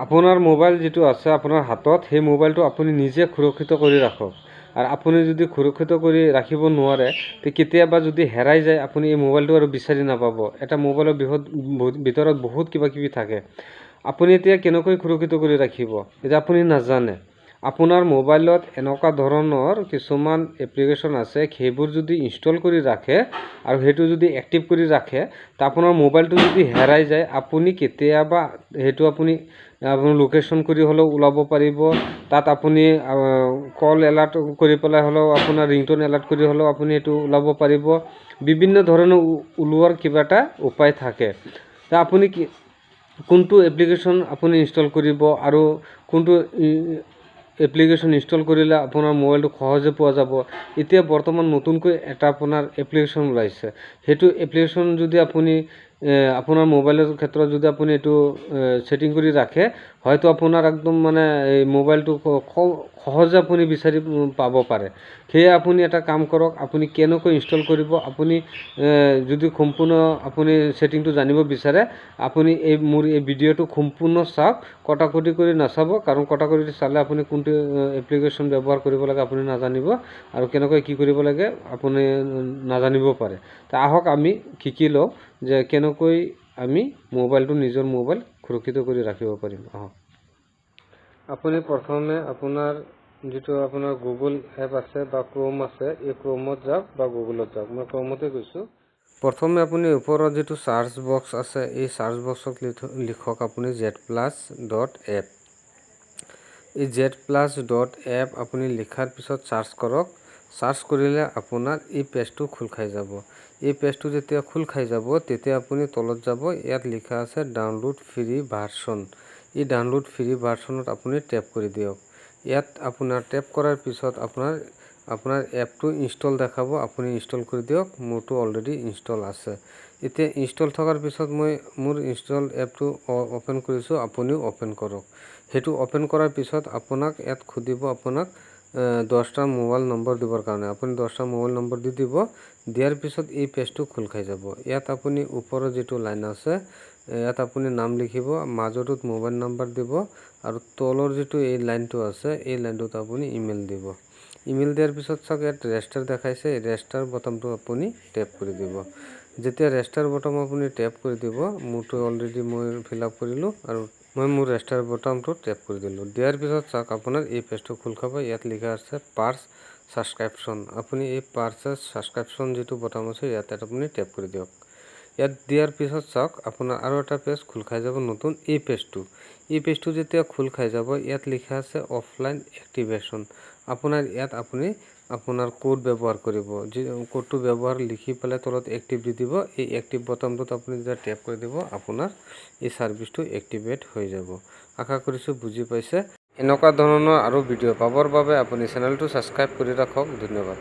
আপোনাৰ মোবাইল যিটো আছে আপোনাৰ হাতত, সেই মোবাইলটো আপুনি নিজে সুৰক্ষিত কৰি ৰাখক। আৰু আপুনি যদি সুৰক্ষিত কৰি ৰাখিব নোৱাৰে, তে কেতিয়াবা যদি হেৰাই যায়, আপুনি এই মোবাইলটো আৰু বিচাৰি নাপাব। এটা মোবাইলৰ ভিতৰত বহুত কিবা কিবি থাকে। আপুনি এতিয়া কেনেকৈ সুৰক্ষিত কৰি ৰাখিব? এতিয়া আপুনি নাজানে। আপোনাৰ মোবাইলত এনেকুৱা ধৰণৰ কিছুমান এপ্লিকেশ্যন আছে, সেইবোৰ যদি ইনষ্টল কৰি ৰাখে আৰু সেইটো যদি এক্টিভ কৰি ৰাখে, ত আপোনাৰ মোবাইলটো যদি হেৰাই যায়, আপুনি কেতিয়াবা সেইটো আপুনি আপুনি লোকেশ্যন কৰি হ'লেও ওলাব পাৰিব। তাত আপুনি কল এলাৰ্ট কৰি পেলাই হ'লেও, আপোনাৰ ৰিংটন এলাৰ্ট কৰি হ'লেও আপুনি সেইটো ওলাব পাৰিব। বিভিন্ন ধৰণৰ ওলোৱাৰ কিবা এটা উপায় থাকে। ত আপুনি কি কোনটো এপ্লিকেশ্যন আপুনি ইনষ্টল কৰিব আৰু কোনটো এপ্লিকেশ্যন ইনষ্টল কৰিলে আপোনাৰ মোবাইলটো সহজে পোৱা যাব? এতিয়া বৰ্তমান নতুনকৈ এটা আপোনাৰ এপ্লিকেশ্যন ওলাইছে। সেইটো এপ্লিকেশ্যন যদি আপুনি আপোনাৰ মোবাইলৰ ক্ষেত্ৰত যদি আপুনি এইটো ছেটিং কৰি ৰাখে, হয়তো আপোনাৰ একদম মানে এই মোবাইলটো সহজে আপুনি বিচাৰি পাব পাৰে। সেয়ে আপুনি এটা কাম কৰক, আপুনি কেনেকৈ ইনষ্টল কৰিব, আপুনি যদি সম্পূৰ্ণ আপুনি ছেটিংটো জানিব বিচাৰে, আপুনি এই মোৰ এই ভিডিঅ'টো সম্পূৰ্ণ চাওক। কটাকটি কৰি নাচাব, কাৰণ কটাকটি চালে আপুনি কোনটো এপ্লিকেশ্যন ব্যৱহাৰ কৰিব লাগে আপুনি নাজানিব আৰু কেনেকৈ কি কৰিব লাগে আপুনি নাজানিব পাৰে। ত আহক, আমি শিকি লওঁ যে কেনেকৈ আমি মোবাইলটো, নিজৰ মোবাইল সুৰক্ষিত কৰি ৰাখিব পাৰিম। আহক, আপুনি প্ৰথমে আপোনাৰ যিটো আপোনাৰ গুগল এপ আছে বা ক্ৰ'ম আছে, এই ক্ৰ'মত যাওক বা গুগলত যাওক। মই ক্ৰ'মতে গৈছোঁ। প্ৰথমে আপুনি ওপৰত যিটো চাৰ্চ বক্স আছে, এই চাৰ্চ বক্সত লিখক আপুনি Z plus dot app. এই জেড প্লাছ ডট এপ আপুনি লিখাৰ পিছত চাৰ্চ কৰক। চাৰ্চ কৰিলে আপোনাৰ এই পেজটো খোল খাই যাব। এই পেজটো যেতিয়া খোল খাই যাব, তেতিয়া আপুনি তলত যাব। ইয়াত লিখা আছে ডাউনলোড ফ্ৰী ভাৰ্চন। এই ডাউনলোড ফ্ৰী ভাৰ্চনত আপুনি টেপ কৰি দিয়ক। ইয়াত আপোনাৰ টেপ কৰাৰ পিছত আপোনাৰ আপোনাৰ এপটো ইনষ্টল দেখাব। আপুনি ইনষ্টল কৰি দিয়ক। মোৰটো অলৰেডি ইনষ্টল আছে। এতিয়া ইনষ্টল থকাৰ পিছত মই মোৰ ইনষ্টল এপটো অ'পেন কৰিছোঁ। আপুনিও অ'পেন কৰক। সেইটো অ'পেন কৰাৰ পিছত আপোনাক ইয়াত সুধিব, আপোনাক 10টা মোবাইল নম্বৰ দিবৰ কাৰণে। আপুনি 10টা মোবাইল নম্বৰ দি দিব। দিয়াৰ পিছত এই পেজটো খোল খাই যাব। ইয়াত আপুনি ওপৰৰ যিটো লাইন আছে, ইয়াত আপুনি নাম লিখিব, মাজটোত মোবাইল নম্বৰ দিব আৰু তলৰ যিটো এই লাইনটো আছে, এই লাইনটোত আপুনি ইমেইল দিব। ইমেইল দিয়াৰ পিছত চাওক, ইয়াত ৰেজিষ্টাৰ দেখাইছে। এই ৰেজিষ্টাৰ বটনটো আপুনি টেপ কৰি দিব। যেতিয়া ৰেজিষ্টাৰ বটন আপুনি টেপ কৰি দিব, মোৰটো অলৰেডি মই ফিল আপ কৰিলোঁ আৰু মই মোৰ ৰেজিষ্টাৰ বটনটো টেপ কৰি দিলোঁ। দিয়াৰ পিছত চাওক, আপোনাৰ এই পেজটো খোল খাব। ইয়াত লিখা আছে পাৰ্চেছ ছাবস্ক্ৰিপশ্যন। আপুনি এই পাৰ্চেছ ছাবস্ক্ৰিপশ্যন যিটো বটন আছে, ইয়াত আপুনি টেপ কৰি দিয়ক। ইয়াত দিয়াৰ পিছত চাওক, আপোনাৰ আৰু এটা পেজ খোল খাই যাব নতুন, এই পেজটো। এই পেজটো যেতিয়া খোল খাই যাব, ইয়াত লিখা আছে অফলাইন এক্টিভেশ্যন। আপোনাৰ ইয়াত আপুনি আপোনাৰ কোড ব্যৱহাৰ কৰিব। যি কোডটো ব্যৱহাৰ লিখি পেলাই তলত এক্টিভ দি দিব। এই এক্টিভ বটনটোত আপুনি যেতিয়া টেপ কৰি দিব, আপোনাৰ এই ছাৰ্ভিচটো এক্টিভেট হৈ যাব। আশা কৰিছোঁ বুজি পাইছে। এনেকুৱা ধৰণৰ আৰু ভিডিঅ' পাবৰ বাবে আপুনি চেনেলটো ছাবস্ক্ৰাইব কৰি ৰাখক। ধন্যবাদ।